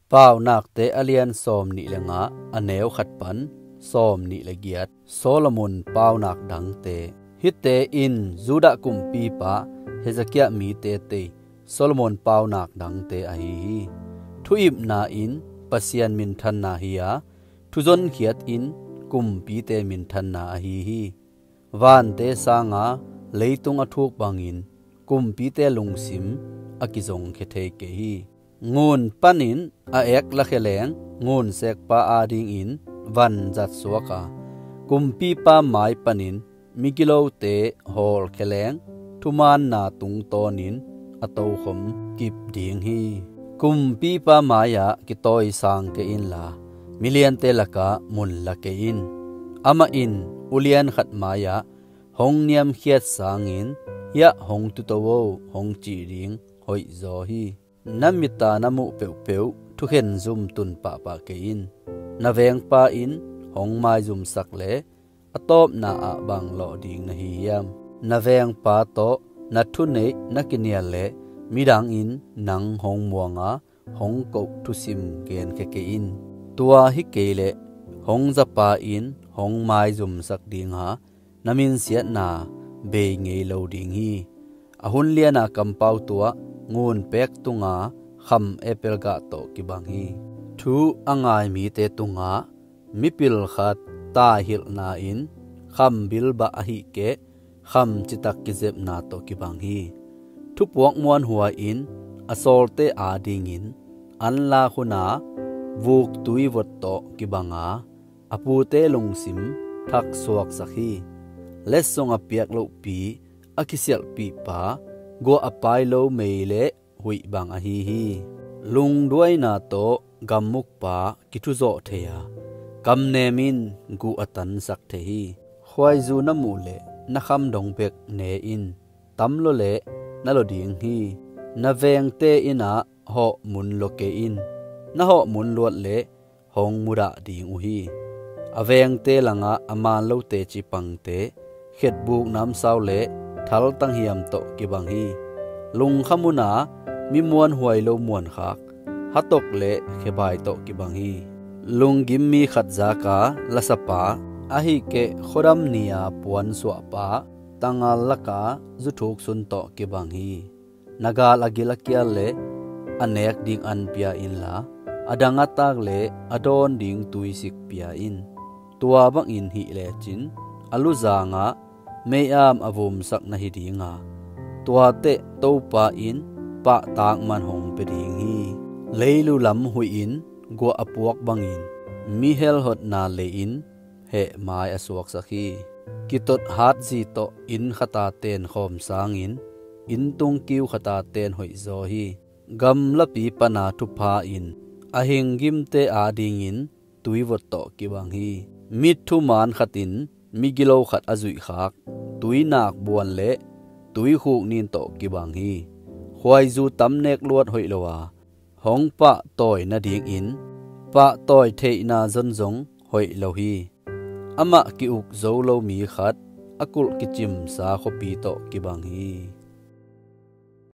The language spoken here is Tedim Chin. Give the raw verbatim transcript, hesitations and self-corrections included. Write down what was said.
Paunakte a lian sawm nih le nga, a neu khat pan sawm nih le giat. Solomon paunak dangte. Hihte in Judah kumpipa Hezekiah mite tei Solomon paunak dangte ahi hi. Thu-ipna in Pasian minthanna hi a, thu zonkhiat in kumpite minthanna ahi hi. Vante sanga leitung a thuk bangin kumpite lungsim a kizongkhia thei kei hi. Ngun panin a ek lakhia leng ngunsekpa adingin vanzat suak a, kumpipa mai panin migilote hawlkhia leng thumaanna tungtawnin a tokhom kip ding hi. Kumpipa mai-ah kitawisang kei inla, miliante lakah mun la kei in. Amah in ulian khat mai-ah hong niamkhiat sangin, hiah hong tuto o, hong ci ding hoihzaw hi. Na mit a na muh peuhpeuh thukhen zum tun pahpah kei in. Na vengpa in hong maizumsak le a tawpna ah bang lawh ding na hi hiam? Na vengpa tawh na thuneih na kinial le midang in nang hong muang a hong koh thusim genkhia kei in. Tua hi kei leh hong zapa in hong maizumsak dinga na minsiatna bei ngei lo ding hi. A hun liana kampau tuah ngun pek tunga kham apple gah tawh kibang hi. Thu a ngai mite tungah mipil khat taihilhna in kham bilbah ahih keh kham citak kizepna tawh kibang hi. Thupuak muanhuai in a sawlte adingin anlak huna vuktui vot tawh kibang a, a pute lungsim thaksuaksak hi. Letsong a piak lohpi a kisialhpihpa guah a pai lo mei le huih bang ahi hi. Lungduaina tawh gammukpa kithuzawh thei a, kamnem in guh a tansak thei hi. Khuaizu na muh leh na kham dong bek ne in, tam lo leh na lo ding hi. Na vengte innah hawh mun lo kei in. Na hawh mun luat leh hong mudah ding uh hi. A vengte langah a man lo teci pangte khetbuk namsau le thaltang hiam tawh kibang hi. Lungkham huna mi muanhuai lo muankhak, hatok le khebai tawh kibang hi. Lunggim mi khat zaka lasapa, ahih keh khuadam ni-a puansuahpa, tangal laka zuthuk sun tawh kibang hi. Na gal a gil a kial le a nek ding an pia inla, a dang a tak le a dawn ding tuisik pia in. Tua bangin hih lecin a luzangah mei-am a vumsak na hi dinga, tuateh Topa in pahtak man hong pia ding hi. Leilu lam huih in guah a puak bangin mi helhotna lei in heh mai a suaksak hi. Kitot hatzi tawh inn khata tenkhawm sangin inn tung kiu khata ten hoihzaw hi. Gamlapi pana thupha in a hinggimte adingin tuivot tawh kibang hi. Mitthuman khatin migilo khat a zuihkhak tuinak buan le tuikhuk nin tawh kibang hi. Khuaizu tam nek luat hoih lo a, hong pahtawi nadingin pahtawi theihna zon zong hoih lo hi. Amah ki-uk zo lo mi khat a kulh kicimsa khuapi tawh kibang hi.